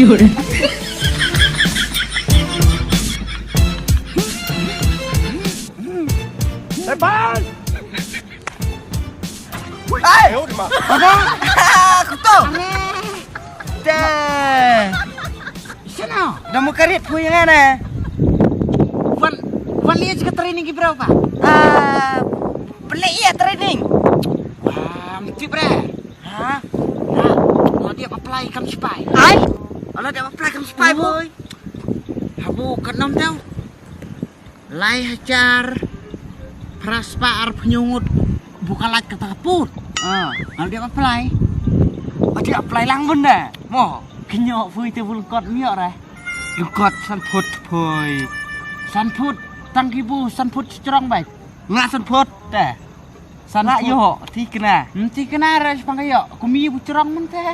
Depan! Hai! Apa? Aku tahu. Deh. Sana. Dah mau karit pun yang mana? Wan, wan lihat juga training berapa? Ah, beli ya training. Ah, mesti bre. Ha? ລະດຽບອາໄປຄຳຊິໄປ ໄປ ລະດຽບອາໄປຄຳຊິໄປ ໂອ້ຍ ໂອ້ຍ ຫາບໍ່ກັນນຳແລ້ວ ໄລຫາຈານ ພຣາສປາອາຣພະຍູງຸດ ບຸກະລັດກະຕາປູດ ເອີ ລະດຽບອາໄປ ລະດຽບອາໄປຫຼັງບຸນແດ່ ໝໍ ຂະເຍາະເຟີຍແຕ່ບຸນກອດມຽວໄດ ລຸງກອດສັນພຸດເຟີຍ ສັນພຸດ ຕັງກີບູ ສັນພຸດຈະຈະຣອງໄບ ງະສັນພຸດແຕ່ ສະນະໂຍ ທີ່ກະນາ ອືມ ທີ່ກະນາເຣສະພັງກະໂຍ ກູມີບຸຈະຣອງມັນແທ້